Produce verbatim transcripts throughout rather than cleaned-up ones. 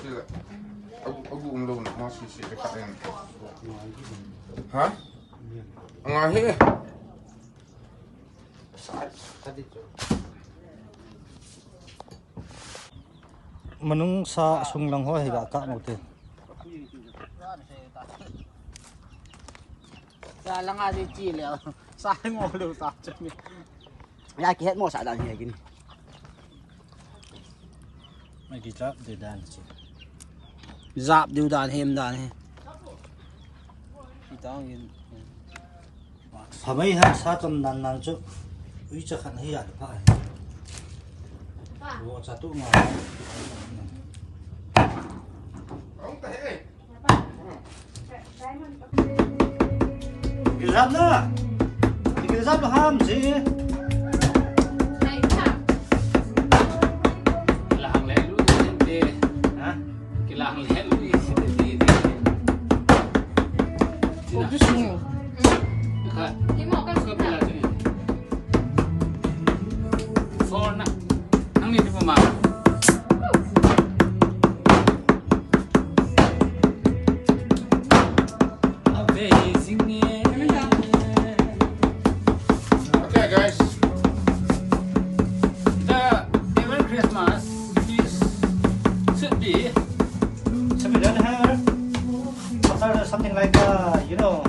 ꯑꯗꯨ, ꯑꯗꯨ ꯑꯃ ꯂꯧꯅ ꯃꯥꯁꯤ ꯁꯤꯗ ꯀꯠꯂꯦꯅ꯫ ꯍꯥ? ꯑꯉꯥꯡ ꯍꯦꯛ꯫ ꯃꯅꯨꯡ ꯁꯥ ꯑꯁꯨꯡ ꯂꯪ ꯍꯣꯏ ꯍꯩꯒ ꯀꯥꯞ ꯃꯧꯇꯦ꯫ ꯆꯥ ꯂꯪꯉꯥꯗꯤ ꯆꯦꯜꯂꯦ꯫ ꯆꯥ ꯉꯧꯔꯦ ꯆꯥ ꯆꯪꯉꯦ꯫ ꯌꯥ ꯀꯤ ꯍꯦꯠ ꯃꯣ ꯁꯥ ꯗꯥꯅꯤ ꯍꯦꯒꯤꯅꯤ꯫ ꯑꯩꯗꯤ ꯆꯥꯞ ꯗꯦ ꯗꯥꯅꯤ ꯆꯦ꯫ ꯖꯥꯞ ꯗꯤꯎ ꯗꯥꯅꯤ ꯍꯦꯝ ꯗꯥꯅꯤ꯫ ꯏꯇꯥꯎꯒꯤ ꯐꯕꯩ ꯍꯥꯏ ꯁꯥ ꯆꯝ ꯅꯥꯟ ꯅꯥꯟꯁꯨ ꯎꯏ ꯆꯈꯠꯅ ꯌꯥꯗ ꯐꯥꯏ꯫ ꯂꯣ ꯆꯥꯇꯨꯛ ꯉꯥꯏ꯫ ꯔꯤꯖꯥꯕꯅ? ꯔꯤꯖꯥꯕ ꯍꯥꯝꯁꯤ꯫ ꯂꯥꯡ ꯂꯩ ꯂꯨ ꯂꯩꯇꯦ꯫ ꯍꯥ? 我不行了。你看，这个不来这里。For now. Nang ni di ba ma? Amazing. Okay, guys. The even Christmas is should be should be done here. After something like, uh, you know,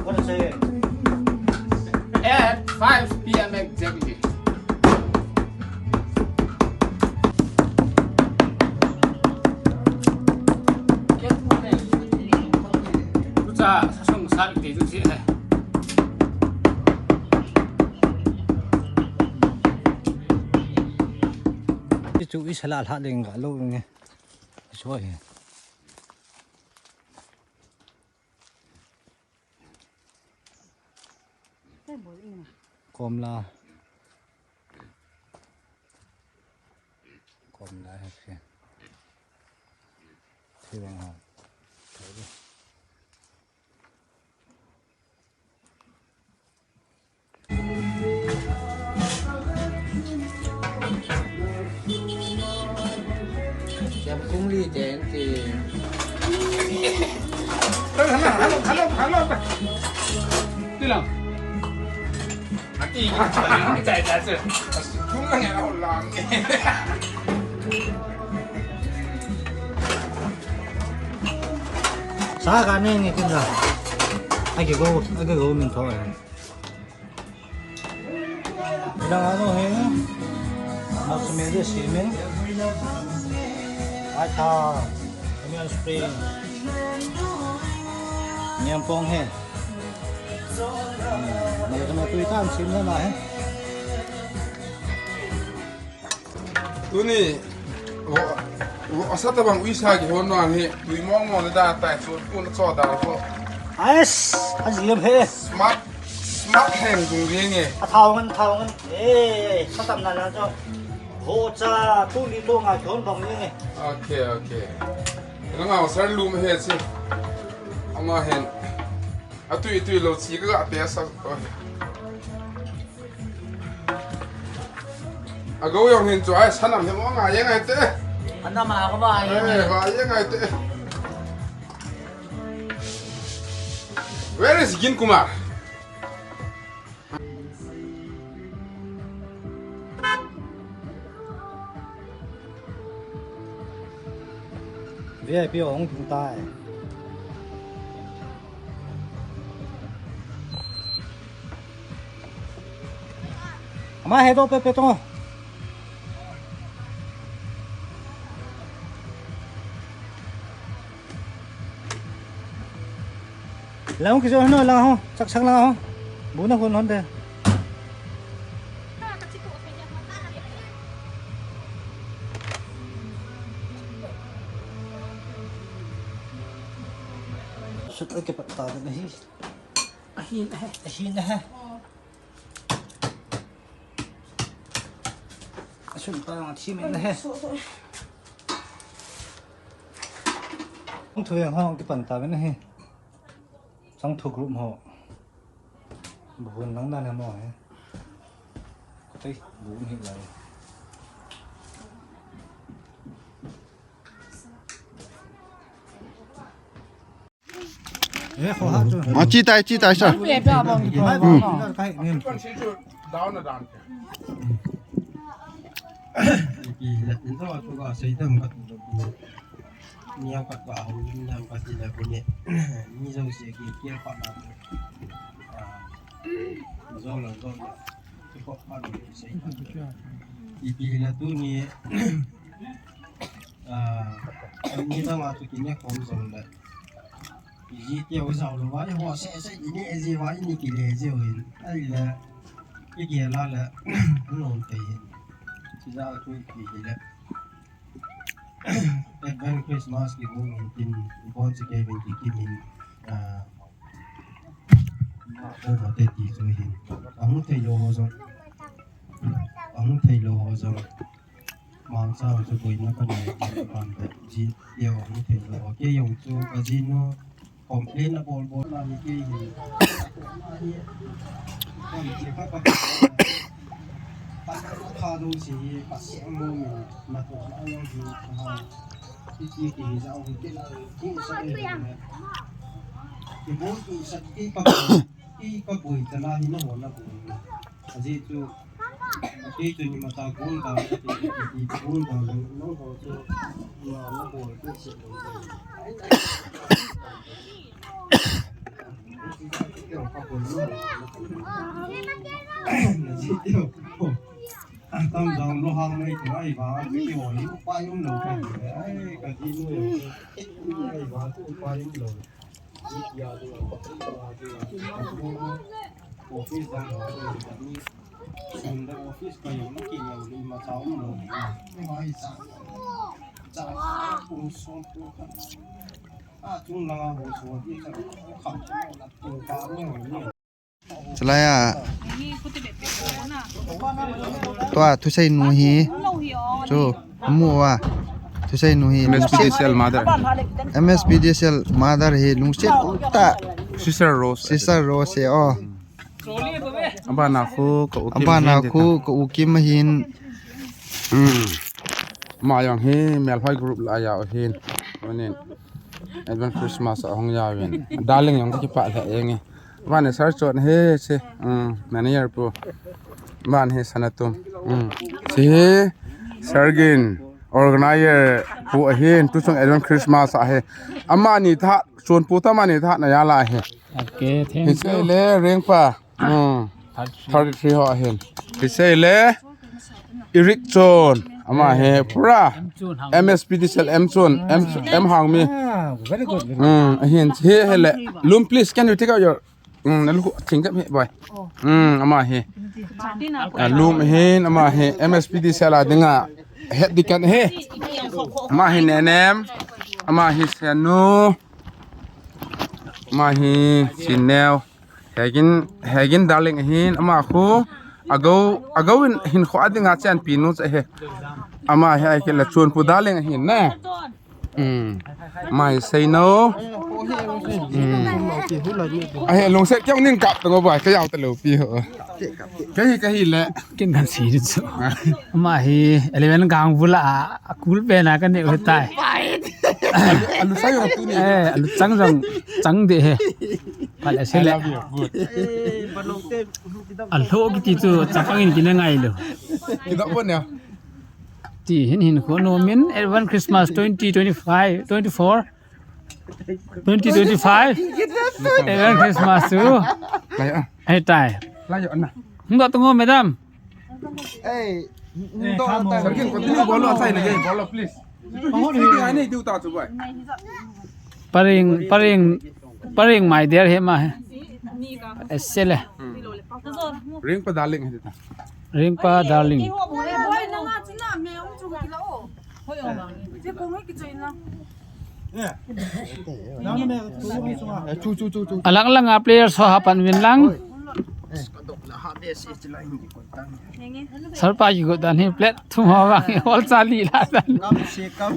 what to say? At five p.m. exactly. Kucha sasong sar ke tu si hai. Chu i sala hla ding ga lo nge. Chu ai. Komla. Komla hai se. Thei bang ha. Thei di. Siam kung li ten ti. Hello, hello, hello, hello. Ti lang. Ati, ati, ati, ati. Kung lang yan ako lang. Sa kami ni Kim la. Ai ke go, ai ke go min tho. Ilang ano he? Mas media simen. Ai tha. Onion spring. Niam pong he. Mai kama tui tam sim na ma he. Tuni, wo, wo, asa tabang uisa ki hon no ang he, tui mong mong da tai, so, kun so da ko. Ais, aziam he. Smart, smart heng dung ring e. A thau ngan, thau ngan. Eh, sa tam na na cho. Ho cha, tu li to nga ki hon bang ring e. Okay, okay. Nang au sar lum he si. Ma hin. Atui tui lo chi ka ga pe sa. Oi. Ago yong hin chu ai sanam he mo nga ye ngai te. Anam a ko ba ye. Eh, ba ye ngai te. Where is Gin Kumar? V I P hong tung tai. Ama he do pe pe to. Lang ki jo no lang ho, sak sak lang ho. Bu na hun hon de. Sut ke pat ta de nahi. Ahin he. Ahin he. Asun pa ang thi men he. Ang thu yang ho ki pan ta men he. Sang thu group ho. Bun lang dan mo he. Ko tai bun hi lai. Eh, kho ha chu. Ah, chi tai, chi tai sa. Pe pe abang ki to. Hmm. Kai ni. Down na down. Ipi le, in zo tu ga sei tam ka tu bu. Ni ya ka ka ho ni na ka ti le bu ni. Ni zo se ki ki pa na. Ah. Zo la zo la. Ki ko pa ni sei. Ipi le tu ni. Ah, ni ta ma tu ki ni ko zo le. Ji tia wa zau lo wa, ho se se ni e ji wa ni ki le ji wa. Ai le. Ki ki la le. Lo te. Chi za tu ki le. Advance Christmas ki bu tin bon se ke bin ki ki min. Ah. Ko ma te ti so hin. Amu te lo ho zo. Amu te lo ho zo. Mang sa chu boina ka nei kan da ji. Yo amu te lo. Okay, yong chu ka ji no. Complain na bol bol na ni ke hi. Kan che ka ka. Ka ka do si hi ka se ang mo mi na to na yang hi ha. Ki ki ki hi za o ki na ki sa ni. Ki bo ki sa ki ka ki ka boi ta na hi na ho na boi. Aji tu. Ki tu ni ma ta gol da ki ki gol da no ho tu. Na na bol ki se. Tam jong lo hang mai ko ai ba, ki o ni pa yum lo ka. Ai, ka di nu yo. Ai ba tu pa yum lo. Ki ya du, ya du. Office jang. Sun da office ka yum ki ya ni ma cha um lo. Ai sa. Cha ku so ku ka. Chulai a. Tua thusei nu hi. Chu. Amu wa. Thusei nu hi. M S P D C L mother. M S P D C L mother hi lungsiat ta. Sister Rose. Sister Rose, oh. Abana khu ka u Kim Abana hin khu ka u Kim hin. Hmm. Ma yang hi Melhoi group la ya hin. Manin. Advance Christmas a hong ya win. Darling yang ki pa la eng. Abana sar chot he se. Hmm. Manager pu. Abana he Sanatum. Hmm. Si he Sargin. Organizer pu ahin tu chung Advance Christmas a he. Amani tha chun pu ta mani tha na ya la he. Okay, thank you. Hi se le Rengpa. Hmm. Thirty-three ho ahin. Hi se le Eric Chon. Ama he pura M S P D C L M Chon. M, M Hangmi. Ah, very good. Hmm, ahin he he le. Lum, please, can you take out your, hmm, na lu thing kap he boy. Hmm, ama he. Ah, Lum ahin, ama he M S P D C L a dinga. Het di kan he. Ama he Nenem. Ama he Senu. Ama he Sineo. Hegin, hegin darling ahin, ama khu, ago, ago in hin khu adinga chan pi nu cha he. Ama he ai ke la chun pu darling ahin na. ꯎꯝ꯫ ꯃꯥꯏ ꯁꯩꯅꯧ꯫ ꯎꯝ꯫ ꯑꯍꯦ, ꯂꯣꯡꯁꯦꯠ ꯀꯌꯥꯝ ꯅꯤꯡ ꯀꯥꯞꯇꯒꯣ ꯚꯥꯏ, ꯀꯌꯥꯝ ꯇ ꯂꯧ ꯄꯤ ꯍꯣ꯫ ꯀꯍꯤ, ꯀꯍꯤ ꯂꯦ꯫ ꯀꯤꯟ ꯀꯟ ꯁꯤ ꯁꯨ꯫ ꯃꯥ ꯍꯤ eleven ꯒꯥꯡ ꯕꯨꯂꯥ, ꯀꯨꯜ ꯄꯦꯅꯥ ꯀꯟꯅꯦ ꯍꯣ ꯇꯥꯏ꯫ ꯑꯂꯨ, ꯑꯂꯨ ꯁꯥꯏ ꯍꯣ ꯇꯨꯅꯤ꯫ ꯑꯦ, ꯑꯂꯨ ꯆꯪ ꯆꯪ ꯆꯪꯗꯦ ꯍꯦ꯫ ꯐꯠ ꯑꯁꯤ I ꯂꯦ꯫ Love you. Good. ꯑꯜꯍꯣ ꯀꯤ ꯇꯤ ꯇꯨ ꯆꯄꯪ ꯏꯟ ꯀꯤꯅ ꯉꯥꯏ ꯂꯣ꯫ ꯀꯤꯗꯣꯛꯄꯅꯦ꯫ ꯇꯤ ꯍꯤꯟ ꯍꯤꯟ ꯈꯣ ꯅꯣ ꯃꯤꯟ, advance Christmas twenty twenty-five, twenty-four, twenty twenty-five, advance Christmas ꯇꯨ꯫ ꯂꯥꯏ, ꯑ꯫ ꯑꯩ ꯇꯥꯏ꯫ ꯂꯥꯏ, ꯑ, ꯅ꯫ ꯍꯨꯝꯗꯣ ꯇꯨꯡꯉꯣ, madam꯫ ꯑꯦ, ꯅꯨꯡꯗꯣ ꯇꯥꯏ꯫ Sir, continue ꯕꯣꯜꯂꯣ, ꯑꯁꯥꯏꯅ ꯀꯩ ꯕꯣꯜꯂꯣ, please. ꯄꯔꯦꯡ, ꯄꯔꯦꯡ, ꯄꯔꯦꯡ ꯃꯥꯏꯗꯦꯔ ꯍꯦ ꯃꯥ ꯍꯦ꯫ ꯑꯦꯁꯦꯂꯦ꯫ ꯎꯝ꯫ ꯔꯦꯡꯄ ꯗꯥꯔꯂꯤꯡ ꯍꯥꯏꯗꯤ ꯇꯥ꯫ ꯔꯦꯡꯄ ꯗꯥꯔꯂꯤꯡ꯫ ꯑꯦ, ꯆꯨ, ꯆꯨ, ꯆꯨ, ꯆꯨ꯫ ꯑꯂꯛ ꯑꯂꯛ ꯄ꯭ꯂꯦꯌꯔ ꯁꯣ ꯍꯥꯄꯟ ꯃꯤꯟ ꯂꯥꯡ꯫ ꯁꯔꯄꯥꯒꯤ ꯒꯨꯗ ꯑꯅꯤ ꯄ꯭ꯂꯦꯠ ꯊꯨꯝ ꯍꯥꯎ ꯍꯣꯜ ꯆꯥꯂꯤ ꯂꯥꯗ꯫ ꯀꯝ ꯁꯦ ꯀꯝ꯫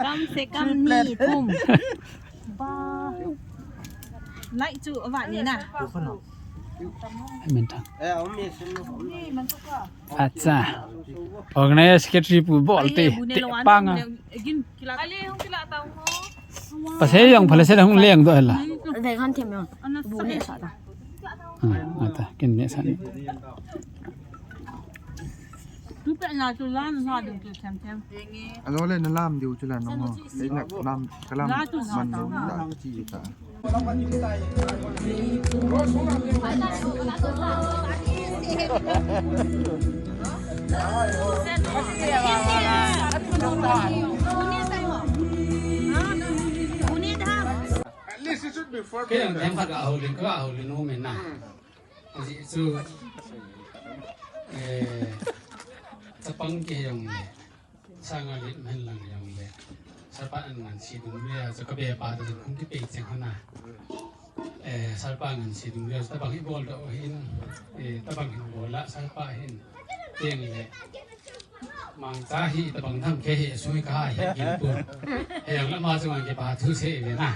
ꯀꯝ ꯁꯦ ꯀꯝ ꯃꯤ ꯊꯨꯝ꯫ ꯕꯥ꯫ ꯂꯥꯏ ꯆꯨ ꯑꯕꯥꯅꯤꯅ꯫ ꯑꯠꯆꯥ꯫ Organize secretary ꯄꯨ ꯕꯣꯜ ꯇꯦ ꯄꯥꯡꯉ꯫ ꯄꯁꯦ ꯌꯥꯡ ꯐꯂꯁꯦ ꯍꯨꯡ ꯂꯦꯡꯗꯣ ꯍꯂ꯫ ꯑꯗꯩ ꯈꯟ ꯊꯦꯝ ꯌꯥꯡ꯫ ꯕꯨꯅꯦ ꯁꯥꯗ꯫ ꯎꯝ, ꯑꯠꯆꯥ꯫ ꯀꯤꯟ ꯅꯦ ꯁꯥꯅꯤ꯫ Alo le na lam diu chu la no mo. Le na lam kalam man lo la chi ta. At least it should be four. Kaya ang tempat ka ahulin ka, ahulin mo men na. Kasi ito, eh, sa pangkiyong Sanga lit man lang yung le. Sarpa an ngan si dung le, so kabe pa ta kung ki pe cheng hana. Eh, sarpa ngan si dung le, tabang hi bol do hin, eh, tabang hin bol la, sarpa hin. Tiang le. Mangta hi tabang tham ke hi sui ka hi kin tu. He yang lama chung ang ke pa thu se ve na.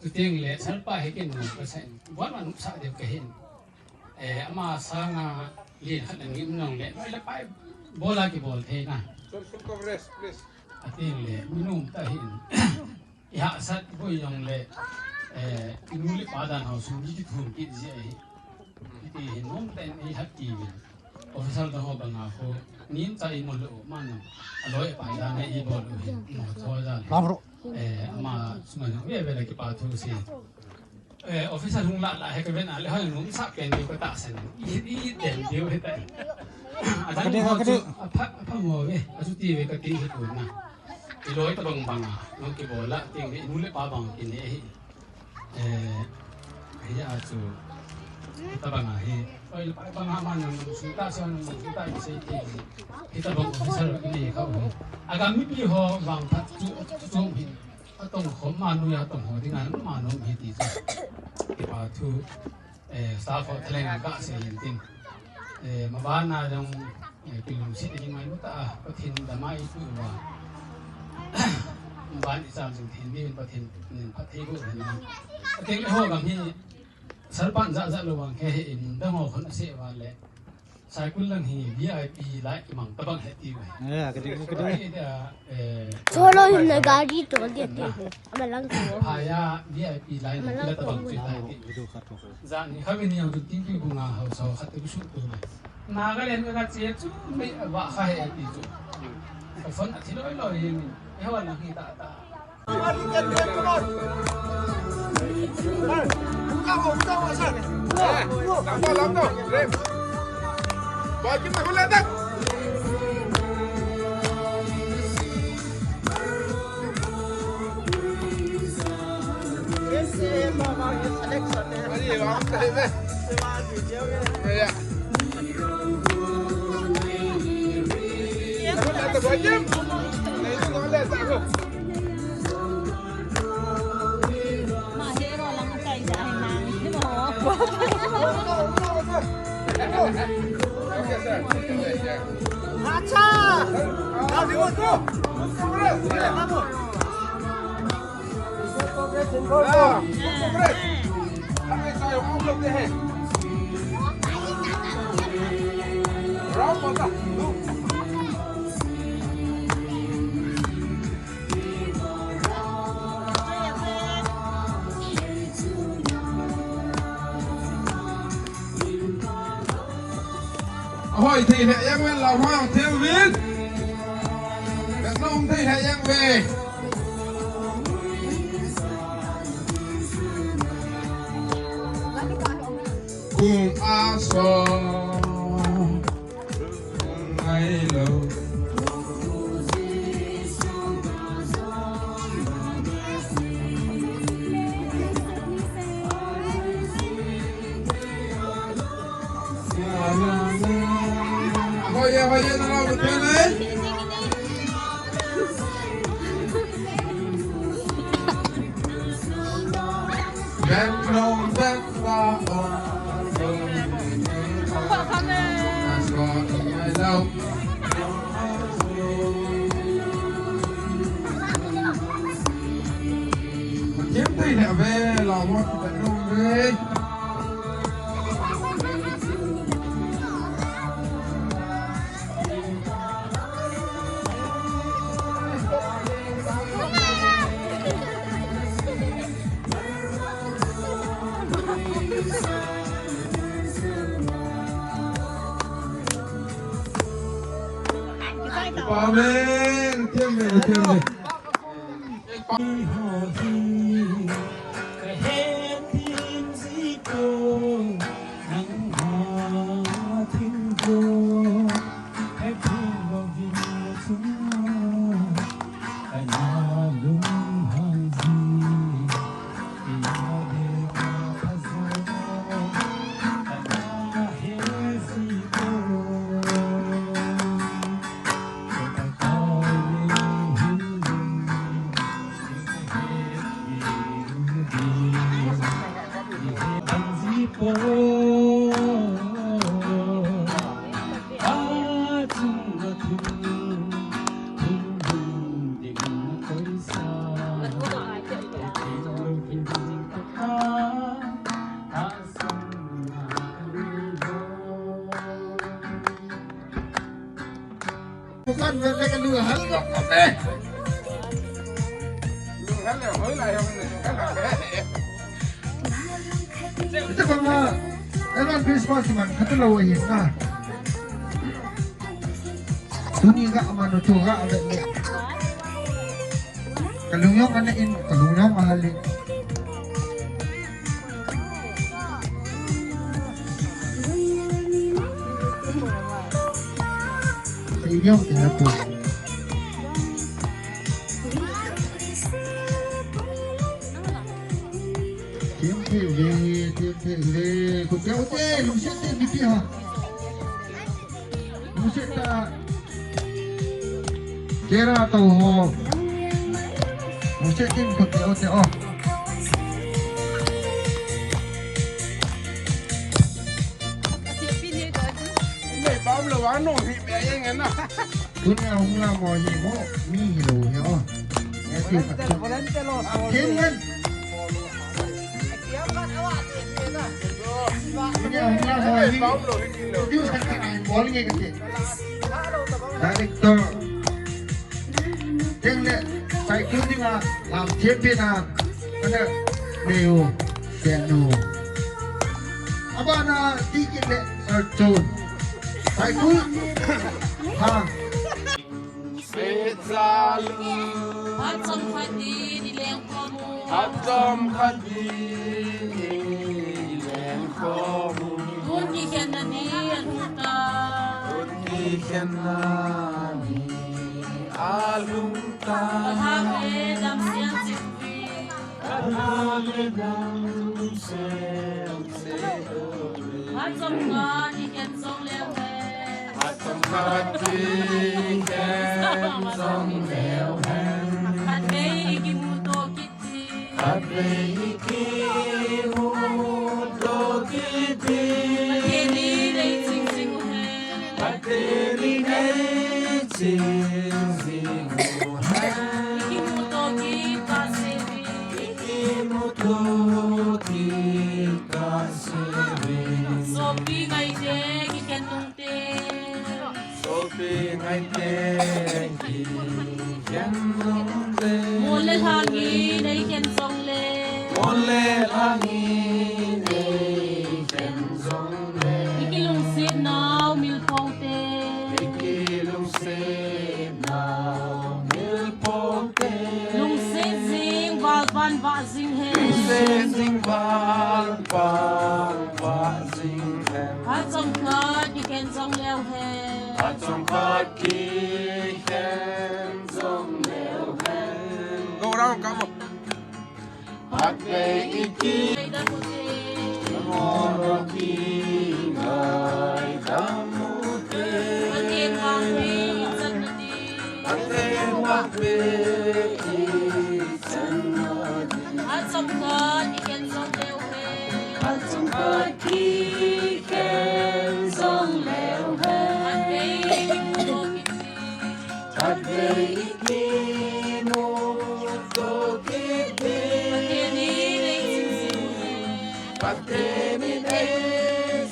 Tu ting le sar pa hi kin nu ka sai. Buat man sa de ke hin. Eh, ama sanga lien khat nang im nong le. Mai la pai bola ki bol the na. Some, some coverage, please. A ting le minum ta hin. I hahsat boi jong le, eh, i nu le pa dan hau sung ki thum kit jia hi. Hiti hin nom ten i hat ti vin. Officer da ho banga ho, nin cha i mo lo ma no. A loi pa dan i bol u hin. Mo tho ja le. Lam ro. Eh, ama sung jong ve ve le ki pa thu si. Eh, officer hung la la he ka ven a le hoi nom sa pen di ko ta sen. I, i den di he ta. A dan ho chu, a pha, a pha mo ve. A chu ti ve ka ti hi ko na. I loi ta bang bang a, nong ki bol la, ting hi, nu le pa bang ki ne hi. Eh, hi a chu, ta bang a hi. Oi, le pa bang a man nong su ta, sa nong su ta, i sei ting hi. Hi ta bang officer ne ka u hi. A gam mi pi ho bang phat chu, chu, chu hi. A tong khom ma nu ya tong ho ding a, ma nong hi ti chu. Ki pa thu. Eh, staff ho thaleng a ka se yin tin. Eh, ma ban na jong, eh, pilung sit ding mai ta, Pathen da mai tu wa. Ma ban i cham jing thin din Pathen nin Pathen bu hin. Ateng le ho gam hi, sar pan ja ja lo wang ke he in da ho khon se wa le. Sai kul lang hi V I P lai ki mang ta bang he ti wa. Ya, ka ding, ka ding. Ai da, eh, Solo in the gari to get me. Ama lang ko. Phaya V I P lai ni la ta bang chin lai ti. Video khat ko. Jan ni kha ni ang tin pi bunga hau so khat tu su tu. Na ga len ga che chu me ba kha he ti chu. Ka phone a thi loi loi ni. E wa na hi ta ta. Ahoi thei leh yang ven lau hang thei ven. Vet nong thei leh yang ve. Kung a so. Ngai lo. Hoye, hoye, na lo, hoye. Back, no, back, ba, ba. Thiam thei leh ve, lau mawk ki tat nung ve. Amen. Thiam ve, thiam ve. ꯍꯜꯂꯛꯑꯝꯃꯦ꯫ ꯏꯆꯦ ꯃꯃꯥ, advance Christmas ꯃꯥꯟ ꯈꯛꯇ ꯂꯧꯋꯦ ꯌꯦꯡꯉ꯫ ꯇꯨꯅꯤꯒ ꯑꯃꯅ ꯇꯨꯒ ꯑꯃ ꯂꯩ꯫ ꯀꯂꯨꯡ ꯌꯥꯝ ꯑꯅ ꯏꯟ, ꯀꯂꯨꯡ ꯌꯥꯝ ꯑꯍꯜꯂꯤ꯫ ꯁꯤꯒꯤ ꯌꯥꯝ ꯀꯩꯅꯣ ꯇꯧ꯫ ꯊꯦꯡ ꯊꯦꯡꯂꯦ, ꯊꯦꯡ ꯊꯦꯡꯂꯦ꯫ ꯀꯨꯠꯇꯦ, ꯀꯨꯠꯇꯦ, ꯅꯨꯡꯁꯤꯠꯇꯦ, ꯅꯨꯄꯤ ꯍꯣ꯫ ꯅꯨꯡꯁꯤꯠꯇ ꯀꯦꯔꯥ ꯇꯧ ꯍꯣ꯫ ꯅꯨꯡꯁꯤꯠ ꯏꯪ ꯀꯨꯠꯇꯦ, ꯀꯨꯠꯇꯦ, ꯑꯣ꯫ ꯏꯃꯩ, ꯄꯥꯎ ꯂꯧ, ꯋꯥ ꯅꯣꯡ ꯍꯤꯞꯄꯦ, ꯌꯦꯡꯉꯦꯅ꯫ ꯄꯨꯟꯅ ꯑꯍꯨꯝꯂꯛ ꯃꯣꯏꯒꯤ ꯑꯃꯨꯛ ꯃꯤꯒꯤ ꯂꯧ ꯍꯦꯛꯑꯣ꯫ ꯊꯦꯡꯃꯟ꯫ ꯄꯨꯟꯅ ꯑꯍꯨꯝꯂꯛ ꯃꯣꯏꯒꯤ ꯄ꯭ꯔꯣꯗ꯭ꯌꯨꯁꯔ ꯀꯅꯥ ꯏꯟꯚꯣꯜꯕ ꯂꯩꯒꯦ? ꯗꯥꯏꯔꯦꯛꯇꯔ꯫ ꯊꯦꯡꯂꯦ꯫ ꯁꯥꯏꯀꯨꯟꯗꯤꯅ ꯂꯥꯝ ꯊꯦꯝꯄꯦꯅ ꯀꯟꯅ ꯂꯩꯌꯨ꯫ ꯀꯩꯅꯣ꯫ ꯑꯕꯥꯅ ꯇꯤ ꯀꯤꯠꯂꯦ ꯁꯔꯆꯣꯟ꯫ ꯁꯥꯏꯀꯨꯟ꯫ ꯍꯥ꯫ ꯁꯦꯠ ꯆꯥꯂꯨ꯫ ꯍꯥꯠꯆꯝ ꯈꯗꯤ ꯅꯤꯂꯦꯡ ꯈꯣꯃꯨ꯫ ꯍꯥꯠꯆꯝ ꯈꯗꯤ ꯅꯤꯂꯦꯡ ꯈꯣꯃꯨ꯫ ꯇꯨꯟꯒꯤ ꯈꯦꯟꯅꯅꯤ ꯑꯂꯨꯡꯇ꯫ ꯇꯨꯟꯒꯤ ꯈꯦꯟꯅꯅꯤ ꯑꯂꯨꯡꯇ꯫ ꯄꯊꯥꯛꯂꯦ ꯗꯝꯁꯦꯟ ꯆꯤꯡꯕꯤ꯫ ꯄꯊꯥꯛꯂꯦ ꯗꯝꯁꯦꯟ ꯆꯤꯡꯕꯤ꯫ ꯍꯥꯠꯆꯝ ꯈꯗꯤ ꯈꯦꯟꯖꯣꯡ ꯂꯦꯎꯍꯦ꯫ ꯍꯥꯠꯆꯝ ꯈꯗꯤ ꯈꯦꯟꯖꯣꯡ ꯂꯦꯎꯍꯦ꯫ ꯈꯠꯕꯦ ꯏꯀꯤ ꯃꯨꯇꯣ ꯀꯤꯇꯤ꯫ ꯈꯠꯕꯦ ꯏꯀꯤ ꯃꯨꯇꯣ ꯀꯤꯇꯤ꯫ ꯈꯠꯕꯦꯅꯤ ꯂꯩ ꯆꯤꯡ ꯆꯤꯡꯉꯨꯍꯦ꯫ ꯈꯠꯕꯦꯅꯤ ꯂꯩ ꯆꯤꯡ ꯆꯤꯡꯉꯨꯍꯦ꯫ ꯏꯀꯤ ꯃꯨꯇꯣ ꯀꯤꯠ ꯀꯥꯁꯦꯕꯤ꯫ ꯏꯀꯤ ꯃꯨꯇꯣ ꯀꯤꯠ ꯀꯥꯁꯦꯕꯤ꯫ ꯁꯣꯄꯤ ꯉꯥꯏꯇꯦ ꯀꯤ ꯈꯦꯟꯅꯨꯡ Sophie ꯉꯥꯏꯇꯦ Ole ani nei ken zong le. I kilungsiatnau mil pote. I kilungsiatnau mil pote. Lungsiat zing val pan vah zing hen. Lungsiat zing val pan vah zing hen. Phat sawmkhat kiken zong leu hen. Phat sawmkhat kiken zong leu hen. Go round, come on. Phat vei i ki. Moro ki ngai dam u te. Pathian vang hi i chan na di. Pathian vang hi i chan na di. Phat sawmkhat kiken zong leu hen. Phat sawmkhat kiken zong leu hen. Phat vei i ki. Phat vei i kimuh to kit ding. Pathian in ei sing zing uh hen. Pathian in ei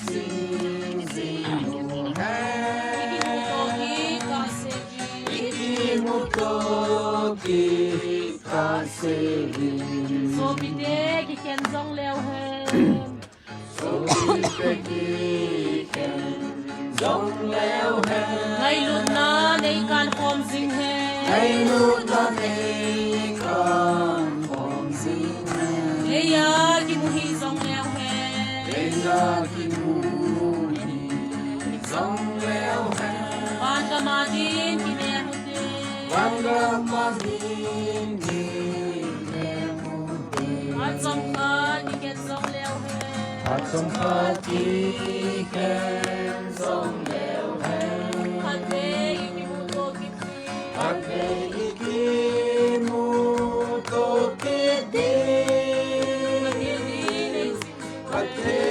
sing zing uh hen. I kimuh to kit kah se ding. I kimuh to kit kah se ding. Sopite kiken zong leu hen. Sopite kiken zong leu hen. Ngailutna nei kan khawm zing hen. Ngailutna nei kan khawm zing hen. Ei a kimuh hi zong leu hen. Ei a kimuh hi zong leu hen. Van gam a din kinem uh te. Van gam a din kinem uh te. Phat sawmkhat kiken zong leu hen. Phat sawmkhat kiken zong leu hen. Phat vei i kimuh to kit ding. Phat vei i kimuh to kit ding. Pathian in ei sing zing uh hen. Pathian